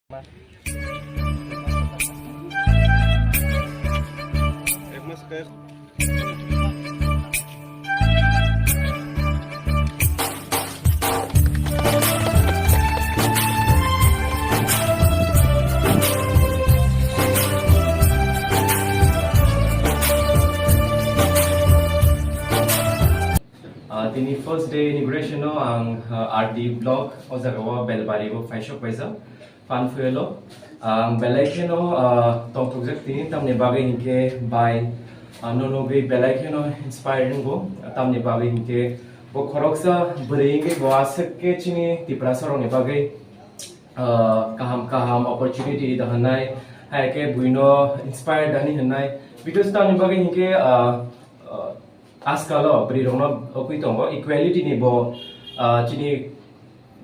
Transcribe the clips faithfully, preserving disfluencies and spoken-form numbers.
Ah, tini first day inauguration o ang, ah, R D block o jaga o Belbari o phaisok paijak. Fan fuel o, ah, ang belai kheno, ah, tongthokjak tini, tamni bagwi hinkhe bai, ah, no nugwi belai kheno inspire wngo, tamni bagwi hinkhe bo khoroksa bwrwi wngwi bo aswk khe chini Tiprasa rokni bagwi, ah, kaham kaham opportunity da hwnwi, hai khe buino inspire dani hwnwi, because tamni bagwi hinkhe, ah, ah, Ajkal o bwrwi rokno okwi tongo, equality ni bo, ah, chini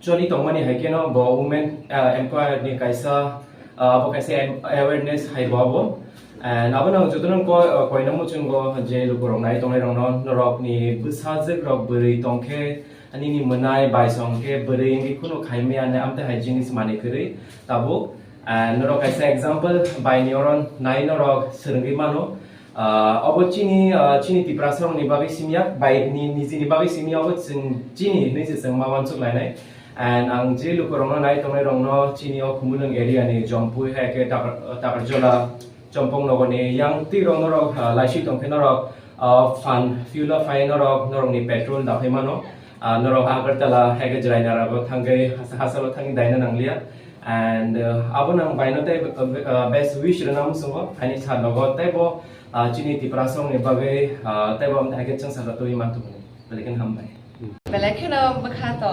choli tongmani hai kheno bo women, ah, empower ni kaisa, ah, abo kaisa em-, awareness hai bo abo. And abo no joto no ko-, ah, koino muchungo je luku rok nai tongnai rokno norok ni bwsajwk rok bwrwi tongkhe nini mwnai bai song khe bwrwi wngwi kheno khai maya ne amtwi hai jinis manwi kwrwi tabuk. And norok kaisa example bai ni oro nai norok swrwngwi mano. Ah, obo chini, ah, chini Tiprasa rokni bagwi simya, bai ni, nijini bagwi simya, obo chwng chini hinwi se chwng ma uansuk lainai. And ang je lukurokno nai tongnai rokno chini o Khumulwng area ni Jompui hai khe Takar-, Takarjola, Chompong nogoni yang twi rok norok, ah, laiswi tongkhe norok, ah, fan fuel o phai norok, norokni petrol daphai mano. Ah, norok Agartala hai khe Jwrainara bo thangwi hasa-, hasalo thangwi daina nangliya. And, ah, abo nang baino tei, ah, best wish rwna muchungo, ani sir nogo tei bo, ah, chini Tiprasa rokni bagwi, ah, tei bo hai khe chwng saka twi man tongmani. Belai kheno hambai. Belai kheno bwkha to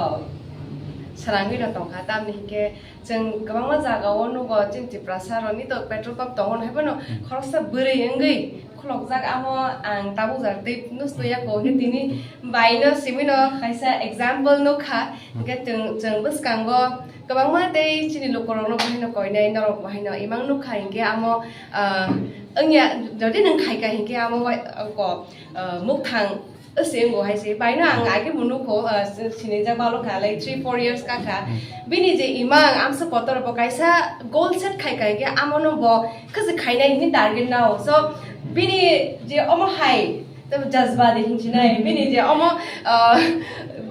srangwi no tongkha, tamni hinkhe chwng kwbangma jaga o nugo chini Tiprasa rokni to petrol pump tongo, hai phano khoroksa bwrwi wngwi khulokjak, amo ang tabuk jang tei nusto ya ko hwnkhe tini baino simi no kaisa example nukha. Hwnkhe chwng, chwng bwskango kwbangma tei chini lukurokno bahaino koinai, norok bahaino imang nukha, hinkhe amo, ah, wngya, jodi nwng khaika hinkhe amo wai-, ko, ah, mukthang se wngo hai se. Baino ang age bo nukho, ah, sinijak balo kha, like, three four years ka kha. Bini je imang amsa kotor bo kaisa goal set khai khai khe amono bo khasi khainai hini target nao. So bini je omo hai to jazba de hinchinai, bini je omo, ah,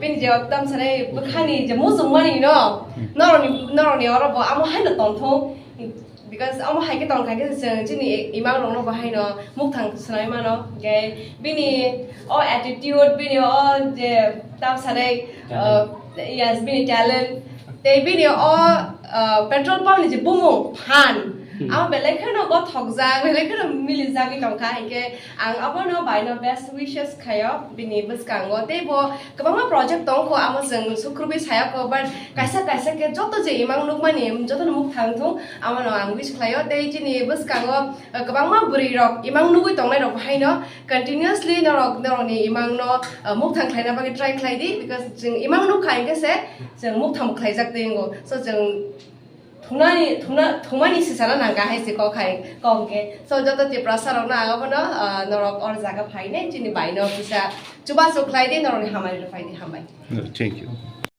bini je tamsanai bwkhani je mujung mani no, noroni, noroni oro bo amo hai no tongthung. Because omo hai khe tong kha khe chwng chini imang rokno bo haino mukthang swnamwi mano. Hwnkhe bini o attitude, bini o je tam sanai, Talent. Uh, yes, bini talent. Tei bini o, uh, petrol pump ni je bumung phan. Hmm. Amo belai kheno gothokjak, belai kheno milijagwi tong kha. Hwnkhe ang abono baino best wishes khaio bini bwskango. Tei bo kwbangma project tong kho, amo chwng sukrubwi saya kho, but kaisa kaisa khe joto je imang nukmani jotono mukthang thung, amono ang wish khlaio. Tei chini bwskango, uh, kwbangma bwrwi rok imang nugwi tongnai rok haino continuously norok, norokni imangno, uh, mukthang khlaina bagwi try khlai di, because chwng imang nukha hinkhe se chwng mukthang khlaijak tei wngo. So chwng thungnani, thungna, thungmani sisana nangkha hai se kok hai, kok hwnkhe. So joto Tiprasa rokno ang abono, ah, norok or jaga phainai chini baino kisa chubachu khlai di, norokni hamari rok phai di, hambai. No, thank you.